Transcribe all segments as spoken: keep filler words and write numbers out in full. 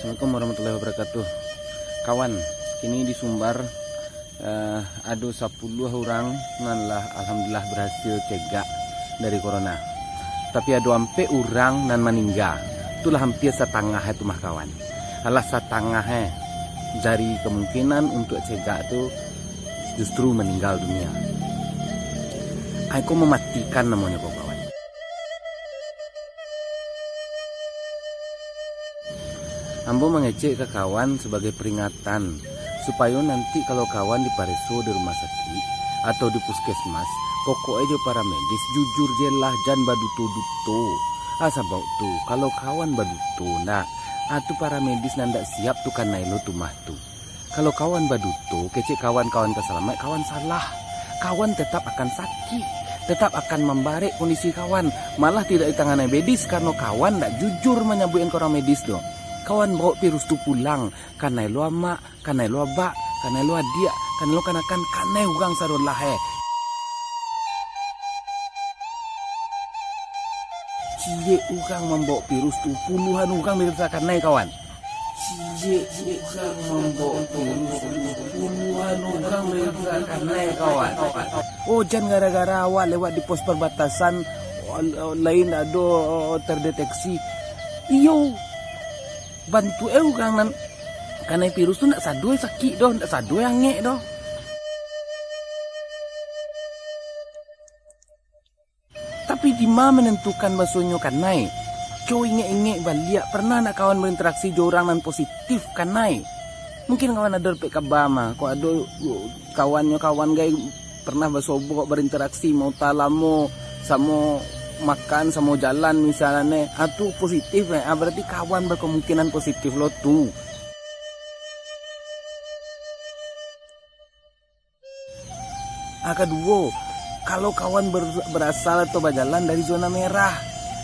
Assalamualaikum warahmatullahi wabarakatuh. Kawan, kini di Sumbar, eh, ado sapuluah urang nan lah alhamdulillah berhasil cegak dari corona. Tapi ado ampek urang nan maningga. Tu lah hampir satangah tu mah, kawan. Alah satangah, eh, dari kemungkinan untuk cegak tu justru meninggal dunia. Ai ko mamatikan namonyo ko, kawan. Ambo mangecek ka kawan sabagai peringatan, supayo nanti kalau kawan dipareso di rumah sakik atau di puskesmas, pokok e jo paramedis jujur je lah, jan baduto-duto. Ah, sabab tu, kalau kawan baduto ndak, ah, tu paramedis nan ndak siap tu kanai lo tu mah tu. Kalau kawan baduto, kecek kawan-kawan ka salamaik, kawan salah. Kawan tetap akan sakik, tetap akan mambarek kondisi kawan. Malah tidak ditangani medis karano kawan ndak jujur manyabuikan ka urang medis tu. Kawan baok virus tu pulang, kanai lo amak, kanai lo abak, kanai lo adiak, kanai lo kanakan, kanai urang sadolah, eh. Ciek urang mambaok virus tu, puluahan urang bisa kanai, kawan. Ciek urang mambaok virus tu, puluahan urang bisa kanai, kawan. Oh, jan gara-gara awak lewat di pos perbatasan, oh, lain ado terdeteksi. Iyo, bantuak e urang nan kanai virus tu ndak sado sakik doh, ndak sado angek doh. Tapi dima manantukan basonyo kanai? Cubo ingek-ingek baliak, pernah ndak kawan berinteraksi jo urang nan positif kanai? Mungkin kawan ado dapek kaba mah, kok ado kawannyo kawan gai pernah basobok, berinteraksi, mauta lamo, samo makan, samo jalan misalnyo, ah, tu positif, eh. Ah, berarti kawan berkemungkinan positif lo tu. Ah, kaduo, kalau kawan ber-, berasal atau bajalan dari zona merah,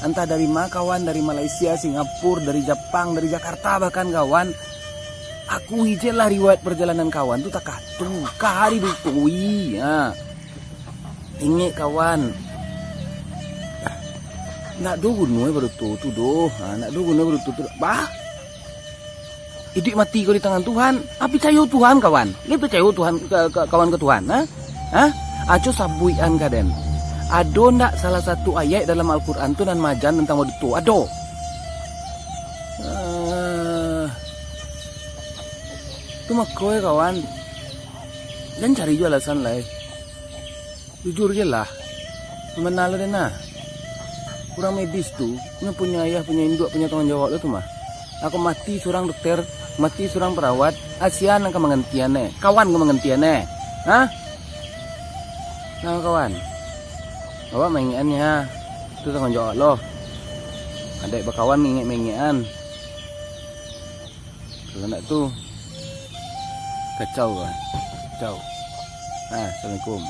antah dari ma kawan, dari Malaysia, Singapura, dari Japang, dari Jakarta bahkan kawan, akui je lah riwayat perjalanan kawan tu takah tu, kah didutui, ha. Ingek kawan, ndak do guno baduto tu doh, ha, ndak do guno baduto tu, bah. Iduik mati ko di tangan Tuhan. Ah, picayo Tuhan, kawan. Lai picayo Tuhan, ka, ka, kawan ka Tuhan, ha? Ha? Aco sabuikan ka den. Ado ndak salah satu ayat dalam Al-Quran tu nan maaja tantang baduto? Ado. Ah. Tu mako, eh, kawan. Jan cari jo alasan lai. Jujur je lah. Bana lo den nah. Urang medis tu, nyo punyo ayah, punyo induak, punyo tanggung jawab lo tu mah. Ako mati surang dokter, mati surang perawat, asian nan ka manggantian e, kawan ka manggantian e. Hah? Nah, kawan. Awak maingek-an ha. Tu tanggung jawab lo. Adaik bakawan maingek-maingek-an. Kalau ndak tu, kacau, kawan. Kacau. Ah, assalamualaikum.